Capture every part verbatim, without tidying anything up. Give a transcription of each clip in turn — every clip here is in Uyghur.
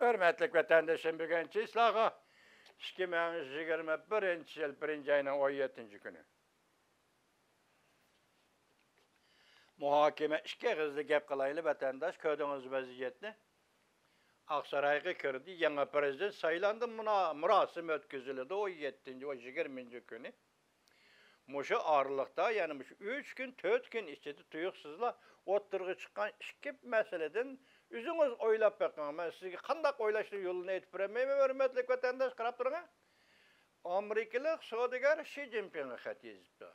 ھۆرمەتلىك ۋەتەندىشىم، بۈگۈن چىسلاغا ئىككى مىڭ يىگىرمە بىرىنچى يىل بىرىنچى ئاينىڭ ئون يەتتىنچى كۈنى. مۇھاكىمە ئىككى ئېغىزدا گەپ قىلايلى، ۋەتەنداش، كۆردىڭىز ۋەزىيەتنى. ئاقسارايغا كىردى، يېڭى پىرېزىدېنت سايلاندى، مۇنا-، مۇراسىم ئۆتكۈزۈلىدۇ ئون يەتتىنچى، ئون يىگىرمىنچى كۈنى. مۇشۇ ئارىلىقتا، يەنى مۇشۇ ئۈچ كۈن، تۆت كۈن ئىچىدە تۇيۇقسىزلا ئوتتۇرىغا چىققان ئىككى مەسىلىدىن ئۆزىڭىز ئويلاپ بېقىڭ. مەن سىزگە قانداق ئويلاشنى يولىنى ئېيتىپ بېرەلمەيمەن، ھۆرمەتلىك ۋەتەنداش، قاراپ تۇرۇڭ. ئامېرىكىلىق سودىگەر شى جىنپىڭغا خەت يېزىپتۇ.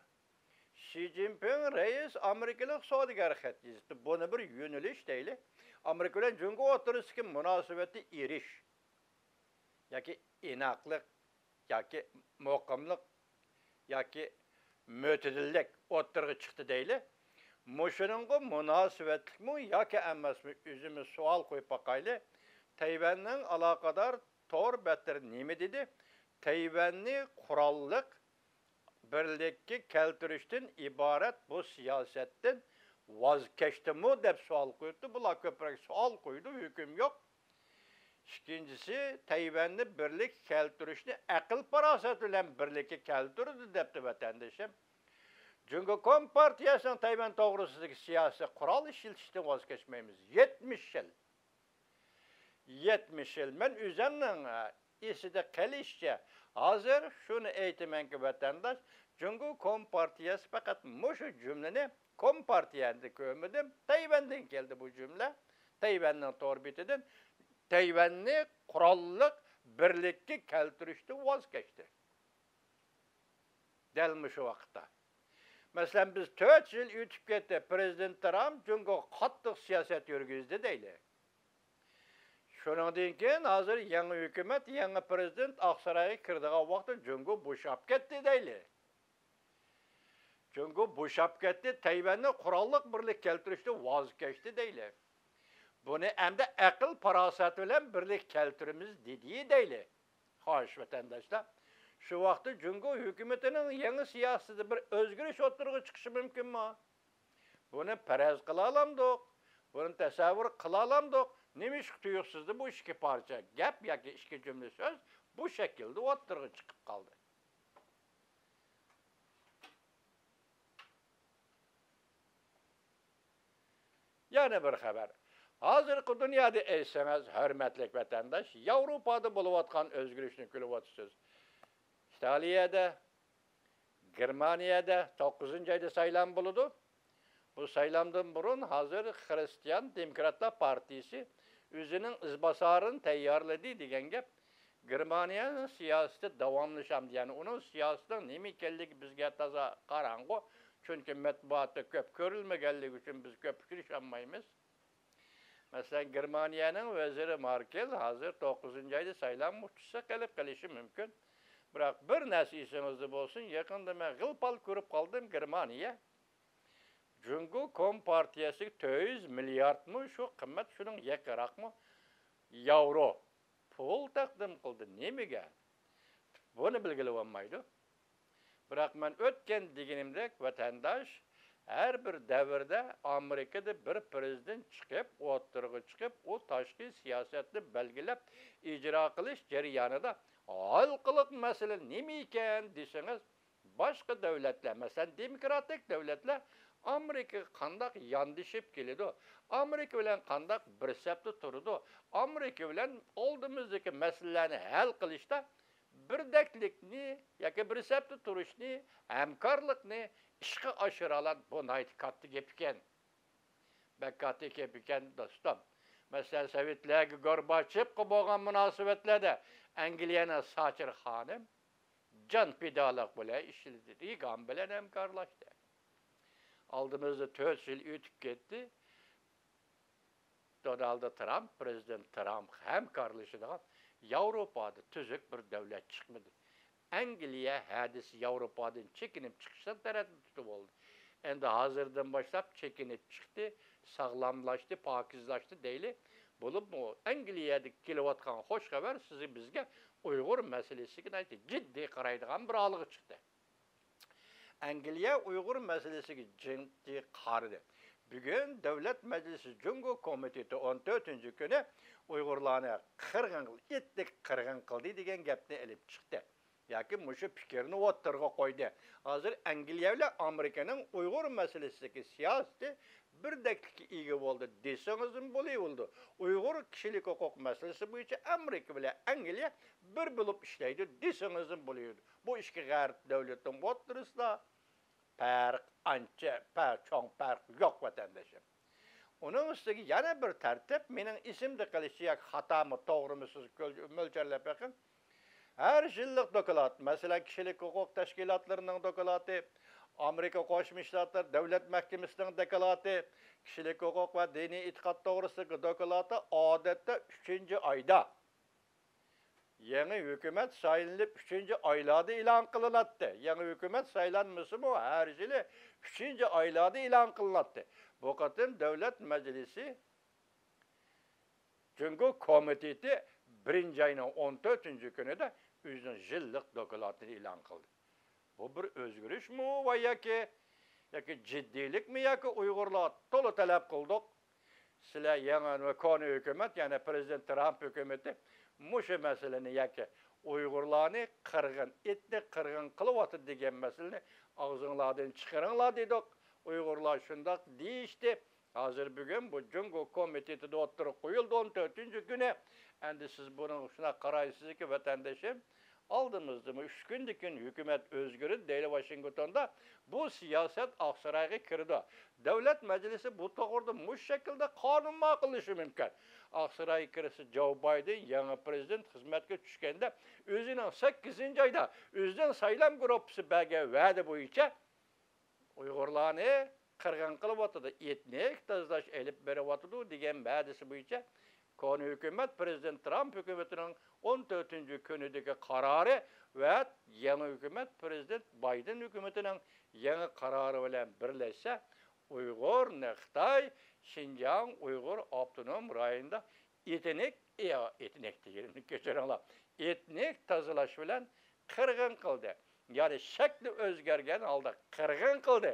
شى جىنپىڭ رەئىس ئامېرىكىلىق سودىگەر خەت يېزىپتۇ. بۇنى بىر يۆنىلىش دەيلى. ئامېرىكا بىلەن جۇڭگو ئوتتۇرىسىدىكى مۇناسىۋەتتە ئېرىش ياكى ئىناقلىق ياكى مۇقىملىق ياكى مۆتىدىللىك ئوتتۇرىغا چىقتى دەيلى. مۇشۇنىڭغا مۇناسىۋەتلىكمۇ ياكى ئەمەسمۇ، ئۆزىمىز سوئال قويۇپ باقايلى. تەيۋەننىڭ ئالاقىدار تور بەتلىرى نېمە دېدى؟ تەيۋەننى قوراللىق بىرلىككە كەلتۈرۈشتىن ئىبارەت بۇ سىياسەتتىن ۋاز كەچتىمۇ دەپ سوئال قويۇپتۇ. بۇلار كۆپرەك سوئال قويىدۇ، ھۆكۈم يوق. ئىككىنچىسى، تەيۋەننى بىرلىككە كەلتۈرۈشنى ئەقىل-پاراسەت بىلەن بىرلىككە كەلتۈردى دەپتۇ ۋەتەندىشىم. جۇڭگو كومپارتىيەسىنىڭ تەيۋەن توغرىسىدىكى سىياسىي قورال ئىشلىتىشتىن ۋاز كەچمەيمىز. يەتمىش يىل. يەتمىش يىل. مەن ئۆزۈمنىڭ، ئە، ئېسىدە قېلىشىچە، ھازىر شۇنى ئېيتىمەنكى، ۋەتەنداش، جۇڭگو كومپارتىيەسى پەقەت مۇشۇ جۈملىنى، كومپارتىيەدە كۆرمىدىم، تەيۋەندىن كەلدى بۇ جۈملە. تەيۋەننىڭ تور بېتىدىن تەيۋەننى قوراللىق بىرلىككە كەلتۈرۈشتىن ۋاز كەچتى. دەل مۇشۇ ۋاقىتتا. مەسىلەن، بىز تۆت يىل ئۆتۈپ كەتتى، پىرېزىدېنت ترامپ جۇڭگوغا قاتتىق سىياسەت يۈرگۈزدى دەيلى. شۇنىڭدىن كېيىن ھازىر يېڭى ھۆكۈمەت، يېڭى پىرېزىدېنت ئاقسارايغا كىرىدىغان ۋاقىتتا جۇڭگو بوشاپ كەتتى دەيلى. جۇڭگو بوشاپ كەتتى، تەيۋەننى قوراللىق بىرلىككە كەلتۈرۈشتىن ۋاز كەچتى دەيلى. بۇنى ئەمدى ئەقىل-پاراسەت بىلەن بىرلىككە كەلتۈرىمىز دېدى دەيلى. خوش، ۋەتەنداشلار، شۇ ۋاقىتتا جۇڭگو ھۆكۈمىتىنىڭ يېڭى سىياسىتىدە بىر ئۆزگىرىش ئوتتۇرىغا چىقىشى مۇمكىنمۇ؟ بۇنى پەرەز قىلالامدۇق؟ بۇنى تەسەۋۋۇر قىلالامدۇق؟ نېمىشقا تۇيۇقسىزلا بۇ ئىككى پارچە گەپ ياكى ئىككى جۈملە سۆز بۇ شەكىلدە ئوتتۇرىغا چىقىپ قالدى؟ يەنە بىر خەۋەر. ھازىرقى دۇنيادا ئېيتسىڭىز، ھۆرمەتلىك ۋەتەنداش، ياۋروپادا بولۇۋاتقان ئۆزگىرىشنى كۈلۈۋاتىسىز. ئىتالىيەدە، گېرمانىيەدە توققۇزىنچى ئايدا سايلام بولىدۇ. بۇ سايلامدىن بۇرۇن ھازىر خىرىستىيان دېموكراتلار پارتىيىسى ئۆزىنىڭ ئىزباسارىنى تەييارلىدى دېگەن گەپ. گېرمانىيەنىڭ سىياسىتى داۋاملىشامدۇ؟ يەنى ئۇنىڭ سىياسىتىنىڭ نېمە ئىكەنلىكى بىزگە تازا قاراڭغۇ. چۈنكى مەتبۇئاتتا كۆپ كۆرۈلمىگەنلىكى ئۈچۈن بىز كۆپ ئۇچرىشالمايمىز. مەسىلەن، گېرمانىيەنىڭ ۋەزىرى ماركېل ھازىر توققۇزىنچى ئايدا سايلام ئۇتۇشسا قېلىپ قېلىشى مۇمكىن. بىراق بىر نەرسە ئېسىڭىزدە بولسۇن، يېقىندا مەن غىل-پال كۆرۈپ قالدىم، گېرمانىيە جۇڭگو كومپارتىيەسىگە تۆت يۈز مىلياردمۇ شۇ قىممەت، شۇنىڭ يېقىنراقمۇ ياۋرو پۇل تەقدىم قىلدى. نېمىگە؟ بۇنى بىلگىلى بولمايدۇ. بىراق مەن ئۆتكەن دېگىنىمدەك، ۋەتەنداش، ھەر بىر دەۋردە ئامېرىكىدا بىر پىرېزىدېنت چىقىپ، ئوتتۇرىغا چىقىپ، ئۇ تاشقى سىياسەتنى بەلگىلەپ، ئىجرا قىلىش جەريانىدا ھالقىلىق مەسىلە نېمە ئىكەن دېسىڭىز، باشقا دۆلەتلەر، مەسىلەن، دېموكراتىك دۆلەتلەر ئامېرىكىغا قانداق ياندىشىپ كېلىدۇ؟ ئامېرىكا بىلەن قانداق بىر سەپتە تۇرىدۇ؟ ئامېرىكا بىلەن ئالدىمىزدىكى مەسىلىلەرنى ھەل قىلىشتا بىردەكلىكنى ياكى بىر سەپتە تۇرۇشنى، ھەمكارلىقنى ئىشقا ئاشۇرالان، بۇ ناھايىتى كاتتا گەپ ئىكەن. بەك كاتتا گەپ ئىكەن، دوستۇم. مەسىلەن، سوۋېتلەرگە، گورباچېۋقا بولغان مۇناسىۋەتلەردە ئەنگلىيەنىڭ ساتچېر خانىم جان پىدالىق بىلەن ئىشلىدى، رېگان بىلەن ھەمكارلاشتى. ئالدىمىزدا تۆت يىل ئۆتۈپ كەتتى. دونالد ترامپ، پىرېزىدېنت ترامپ ھەمكارلىشىدىغان ياۋروپادا تۈزۈك بىر دۆلەت چىقمىدى. ئەنگلىيە ھە دېسە ياۋروپادىن چېكىنىپ چىقىشتىن تەرەددۇتتا بولدى. ئەمدى ھازىردىن باشلاپ چېكىنىپ چىقتى، ساغلاملاشتى، پاكىزلاشتى دەيلى. بولۇپمۇ ئەنگلىيەدىن كېلىۋاتقان خوش خەۋەر سىزگە، بىزگە ئۇيغۇر مەسىلىسىگە ناھايىتى جىددىي قارايدىغان بىر ھالغا چىقتى. ئەنگلىيە ئۇيغۇر مەسىلىسىگە جىددىي قارىدى. بۈگۈن دۆلەت مەجلىسى جۇڭگو كومىتېتى ئون تۆتىنچى كۈنى ئۇيغۇرلارنى قىرغىن، ئېتنىك قىرغىن قىلدى دېگەن گەپنى ئېلىپ چىقتى. ياكى مۇشۇ پىكىرنى ئوتتۇرىغا قويدى. ھازىر ئەنگلىيە بىلەن ئامېرىكىنىڭ ئۇيغۇر مەسىلىسىدىكى سىياسىتى بىردەكلىككە ئىگە بولدى دېسىڭىزمۇ بولۇۋېرىدۇ. ئۇيغۇر كىشىلىك ھوقۇق مەسىلىسى بويىچە ئامېرىكا بىلەن ئەنگلىيە بىر بولۇپ ئىشلەيدۇ دېسىڭىزمۇ بولۇۋېرىدۇ. بۇ ئىككى غەرب دۆلىتىنىڭ ئوتتۇرىسىدا پەرق ئانچە، پە-، چوڭ پەرق يوق، ۋەتەندىشىم. ئۇنىڭ ئۈستىگە يەنە بىر تەرتىپ، مېنىڭ ئېسىمدە قېلىشىچە، ياكى خاتامۇ، توغرىمۇ، سىز كۆل-، مۆلچەرلەپ بېقىڭ. ھەر يىللىق دوكلات، مەسىلەن، كىشىلىك ھوقۇق تەشكىلاتلىرىنىڭ دوكلاتى، ئامېرىكا قوشما شتاتلىرى دۆلەت مەھكىمىسىنىڭ دوكلاتى، كىشىلىك ھوقۇق ۋە دىنىي ئېتىقاد توغرىسىدىكى دوكلاتى ئادەتتە ئۈچىنچى ئايدا، يېڭى ھۆكۈمەت سايلىنىپ ئۈچىنچى ئايلاردا ئېلان قىلىناتتى. يېڭى ھۆكۈمەت سايلانمىسىمۇ، ھەر يىلى ئۈچىنچى ئايلاردا ئېلان قىلىناتتى. بۇ قېتىم دۆلەت مەجلىسى جۇڭگو كومىتېتى بىرىنچى ئاينىڭ ئون تۆتىنچى كۈنىدە ئۆزىنىڭ يىللىق دوكلاتىنى ئېلان قىلدى. بۇ بىر ئۆزگىرىشمۇ ۋە ياكى، ياكى جىددىيلىكمۇ، ياكى ئۇيغۇرلار تولا تەلەپ قىلدۇق، سىلەر يېڭى ۋە كونا ھۆكۈمەت، يەنى پىرېزىدېنت ترامپ ھۆكۈمىتى مۇشۇ مەسىلىنى ياكى ئۇيغۇرلارنى قىرغىن، ئېتنىك قىرغىن قىلىۋاتىدۇ دېگەن مەسىلىنى ئاغزىڭلاردىن چىقىرىڭلار دېدۇق. ئۇيغۇرلار شۇنداق دېيىشتى. ھازىر بۈگۈن بۇ جۇڭگو كومىتېتىدا ئوتتۇرىغا قويۇلدى، ئون تۆتىنچى كۈنى. ئەمدى سىز بۇنىڭغا شۇنداق قارايسىزكى، ۋەتەندىشىم، ئالدىمىزدىمۇ ئۈچ كۈندىن كېيىن ھۆكۈمەت ئۆزگىرىدۇ دەيلى ۋاشىنگتوندا. بۇ سىياسەت ئاقسارايغا كىرىدۇ. دۆلەت مەجلىسى بۇ توغرىدا مۇشۇ شەكىلدە قانۇن ماقۇللىشى مۇمكىن. ئاقسارايغا كىرسە، جو بايدېن يېڭى پىرېزىدېنت خىزمەتكە چۈشكەندە، ئۆزىنىڭ سەككىزىنچى ئايدا ئۆزىنىڭ سايلام گۇرۇپپىسى بەرگەن ۋەدە بويىچە ئۇيغۇرلارنى قىرغىن قىلىۋاتىدۇ، ئېتنىك تازىلاش ئېلىپ بېرىۋاتىدۇ دېگەن ۋەدىسى بويىچە كونا ھۆكۈمەت پىرېزىدېنت ترامپ ھۆكۈمىتىنىڭ ئون تۆتىنچى كۈنىدىكى قارارى ۋە يېڭى ھۆكۈمەت پىرېزىدېنت بايدېن ھۆكۈمىتىنىڭ يېڭى قارارى بىلەن بىرلەشسە، ئۇيغۇرنى خىتاي شىنجاڭ ئۇيغۇر ئاپتونوم رايونىدا ئېتنىك، ئېتنىك دېگىنىمنى كەچۈرۈڭلار، ئېتنىك تازىلاش بىلەن قىرغىن قىلدى. يەنى شەكلى ئۆزگەرگەن ھالدا قىرغىن قىلدى.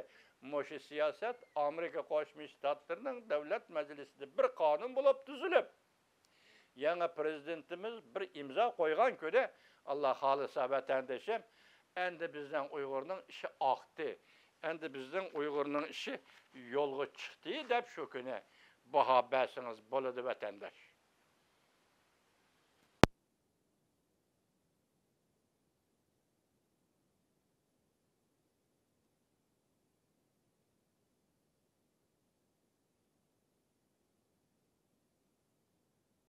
مۇشۇ سىياسەت ئامېرىكا قوشما شتاتلىرىنىڭ دۆلەت مەجلىسىدە بىر قانۇن بولۇپ تۈزۈلۈپ، يېڭى پىرېزىدېنتىمىز بىر ئىمزا قويغان كۈنى، ئاللا خالىسا، ۋەتەندىشىم، ئەمدى بىزنىڭ ئۇيغۇرنىڭ ئىشى ئاقتى، ئەمدى بىزنىڭ ئۇيغۇرنىڭ ئىشى يولغا چىقتى دەپ شۇ كۈنى باھا بەرسىڭىز بولىدۇ، ۋەتەنداش.